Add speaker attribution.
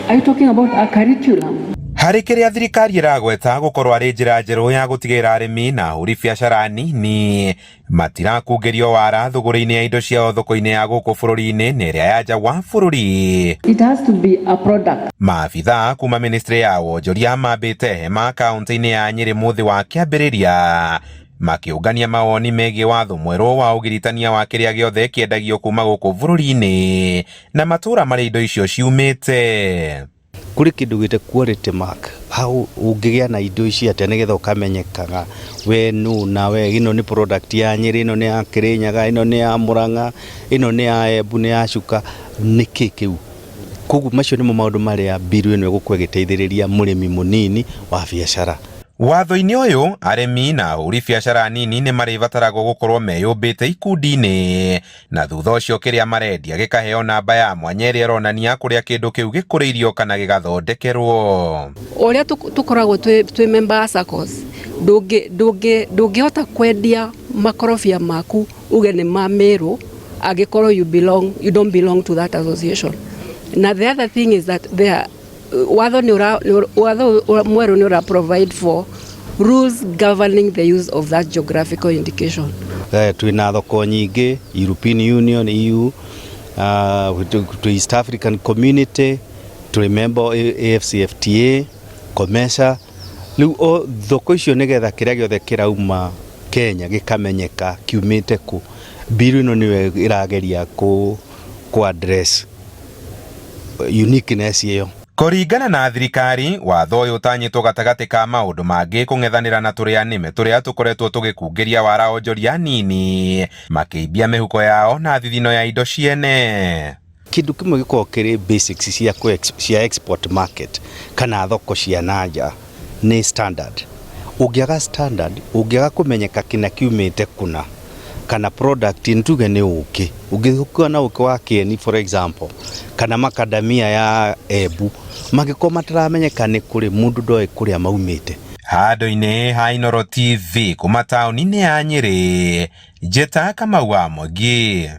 Speaker 1: Are you talking about a curriculum?
Speaker 2: Harĩ kĩrĩa thirikari ĩragweta gũkorwo arĩ njĩra njerũ ya gũtigĩrĩra arĩmi na ahũri biacara nini matirakungĩrio wara thũgũrĩ-inĩ ya indo ciao thoko-inĩ ya gũkũ bũrũri-inĩ na ĩrĩa ya nja wa bũrũri.
Speaker 1: It has to be a product.
Speaker 2: Maabithaa kuma ministry ya wonjoria mambĩte hema kaunti-inĩ ya Nyĩrĩ mũthĩ wa kĩambĩrĩria makĩũngania mawoni megiĩ watho mwerũ wa ũgiritania wa kĩrĩa gĩothe kĩendagio kuma gũkũ bũrũri-inĩ na matũra marĩa indo icio ciumĩte.
Speaker 3: Kũrĩ kĩndũ gĩte quality mark, how ũngĩgĩa na indo ici atĩa nĩgetha ũkamenyekaga we nũ na we ĩno nĩ product ya Nyĩrĩ, ĩno nĩ ya Kĩrĩnyaga, ĩno nĩ ya Mũrang'a, ĩno nĩ ya Embu, nĩ ya Chuka, nĩkĩ kĩu? Koguo macio nĩmo maũndũ marĩa bill ĩno ĩgũkorwo ĩgĩteithĩrĩria mũrĩmi mũnini wa biacara.
Speaker 2: Watho-inĩ ũyũ arĩmi na ahũri biacara nini nĩ marĩbataragwo gũkorwo meyũmbĩte ikundi-inĩ na thutha ũcio kĩrĩa marendia gĩkaheo namba ya mwanya ĩrĩa ĩronania kũrĩa kĩndũ kĩu gĩkũrĩirio kana gĩgathondekerwo.
Speaker 1: Ũrĩa tũkoragwo twĩ member a SACCOS, ndũngĩhota kwendia makorobia maku uge nĩ ma Meru angĩkorwo you don't belong to that association. Na the other thing is that there watho nĩ ũra, watho mwerũ nĩ ũra provide for rules governing the use of that geographical indication.
Speaker 3: Twĩna thoko nyingĩ, European Union, EU, twĩ East African Community, twĩ member AfCFTA, COMESA. Rĩu o thoko icio nĩgetha kĩrĩa gĩothe kĩrauma Kenya gĩkamenyeka kiumĩte kũ, bill ĩno nĩyo ĩrageria kũ address uniqueness ĩyo.
Speaker 2: Kũringana na thirikari, watho ũyũ ũtanyĩtwo gatagatĩ ka maũndũ mangĩ kũng'ethanĩra na tũrĩa nĩme tũrĩa tũkoretwo tũgĩkungĩria wara onjoria nini makĩimbia mĩhuko yao na thithino ya indo ciene.
Speaker 3: Kĩndũ kĩmwe gĩkoragwo kĩrĩ basics cia export market kana thoko cia nanja nĩ standard. Ũngĩaga standard, ũngĩaga kũmenyeka kĩna kiumĩte kũna kana product ntuge nĩ ũkĩ, ũngĩkuwa na ũkĩ wa Kieni for example kana macadamia ya Embu, mangĩkorwo mataramenyeka nĩ kũrĩ, mũndũ ndoĩ kũrĩa maumĩte.
Speaker 2: Handũ-inĩ ha Inooro TV kuma taũni-inĩ ya Nyĩrĩ, Njĩta Kamau wa Mwangi.